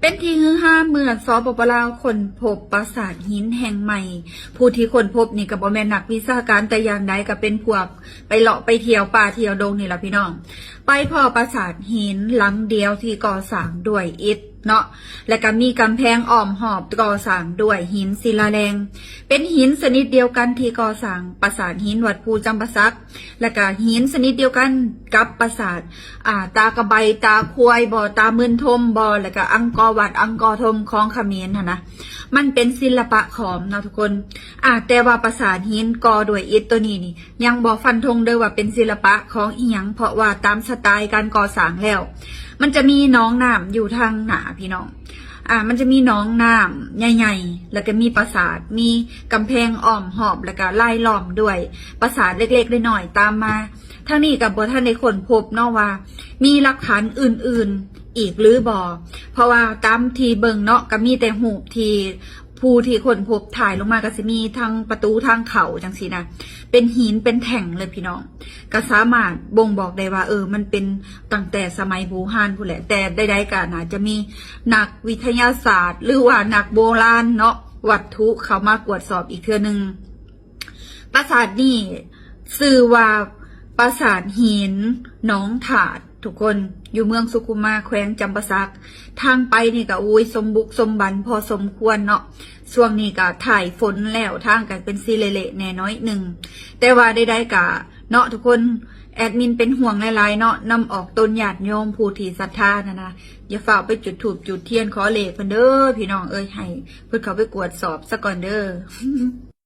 ເປັນທີ່ຮືຮາເມື່ອ ສປປ ລາວ ຄົ້ນພົບປາສາດຫີນແຫ່ງໃໝ່. ຜູ້ທີ່ຄົ້ນພົບນີ້ກໍບໍ່ແມ່ນນັກວິຊາການແຕ່ຢ່າງໃດ, ກໍເປັນພວກໄປເລາະໄປທ່ຽວປ່າທ່ຽວດົງນີ້ລະພີ່ນ້ອງ. ໄປພໍ້ປາສາດຫີນຫຼັງດຽວທີ່ກໍ່ສ້າງດ້ວຍອິດເນາະ, ແລະກໍມີກຳແພງອ້ອມຮອບກໍ່ສ້າງດ້ວຍຫີນສິລາແດງ. ເປັນຫີນຊະນິດດຽວກັນທີ່ກໍ່ສ້າງປາສາດຫີນວັດພູຈຳປາສັກ, ແລະກະຫີນຊະນິດດຽວກັນກັບປາສາດ ອ່າ ຕາກະໄບ ຕາຄວາຍບໍ ຕາມື່ນທົມບໍ ແລະກະອັງກໍວັດ ອັງກໍທົມຂອງຂະເໝນຫັ້ນນະ. ມັນເປັນສິລະປະຂອມເນາະທຸກຄົນ. ອ່າ ແຕ່ວ່າປາສາດຫີນກໍ່ດ້ວຍອິດໂຕນີ້ນີ້ ຍັງບໍ່ຟັນທົງເດີ້ວ່າເປັນສິລະປະຂອງອີ່ຫຍັງ, ເພາະວ່າຕາມສະໄຕການກໍ່ສ້າງແລ້ວ ມັນຈະມີໜອງນ້ຳຢູ່ທາງໜ້າພີ່ນ້ອງ. ອ່າ ມັນຈະມີໜອງນ້ຳໃຫຍ່ໆ ແລ້ວກໍມີປາສາດ ມີກຳແພງອ້ອມຮອບ ແລ້ວກໍລາຍລ້ອມດ້ວຍປາສາດເລັກໆນ້ອຍໆຕາມມາ. ທາງນີ້ກໍບໍ່ທັນໄດ້ຄົ້ນພົບເນາະວ່າມີຫຼັກຖານອື່ນໆອີກຫຼືບໍ່, ເພາະວ່າຕາມທີ່ເບິ່ງເນາະ ກໍມີແຕ່ຮູບທີ່ ຜູ້ທີ່ຄົ້ນພົບຖ່າຍລົງມາກໍຊິມີທັງປະຕູທາງເຂົ້າຈັ່ງຊີ້ນະ ເປັນຫີນເປັນແທ່ງເລີຍພີ່ນ້ອງ. ກໍສາມາດບົ່ງບອກໄດ້ວ່າ ເອີ ມັນເປັນຕັ້ງແຕ່ສະໄໝບູຮານພຸ້ນແຫຼະ. ແຕ່ໃດໆກໍໜ້າຈະມີນັກວິທະຍາສາດ ຫຼືວ່ານັກໂບລານເນາະ ວັດຖຸເຂົ້າມາກວດສອບອີກເທື່ອໜຶ່ງ. ປາສາດນີ້ຊື່ວ່າປາສາດຫີນໜອງທາດ ທຸກຄົນ, ຢູ່ເມືອງສຸຂຸມມາ ແຂວງຈຳປາສັກ. ທາງໄປນີ້ກໍ ໂອ້ຍ ສົມບຸກສົມບັນພໍສົມຄວນເນາະ. ຊ່ວງນີ້ກໍທ້າຍຝົນແລ້ວ ທາງກໍເປັນຊິເລະໆແດ່ໜ້ອຍໜຶ່ງ, ແຕ່ວ່າໃດໆກໍເນາະທຸກຄົນ, ແອດມິນເປັນຫ່ວງຫຼາຍໆເນາະ ນຳອອກຕົນຍາດໂຍມຜູ້ທີ່ສັດທາຫັ້ນນະ. ຢ່າຟ້າວໄປຈຸດທູບຈຸດທຽນຂໍເລກເພິ່ນເດີ້ພີ່ນ້ອງເອີຍ, ໃຫ້ເພິ່ນເຂົ້າໄປກວດສອບສາກ່ອນເດີ້.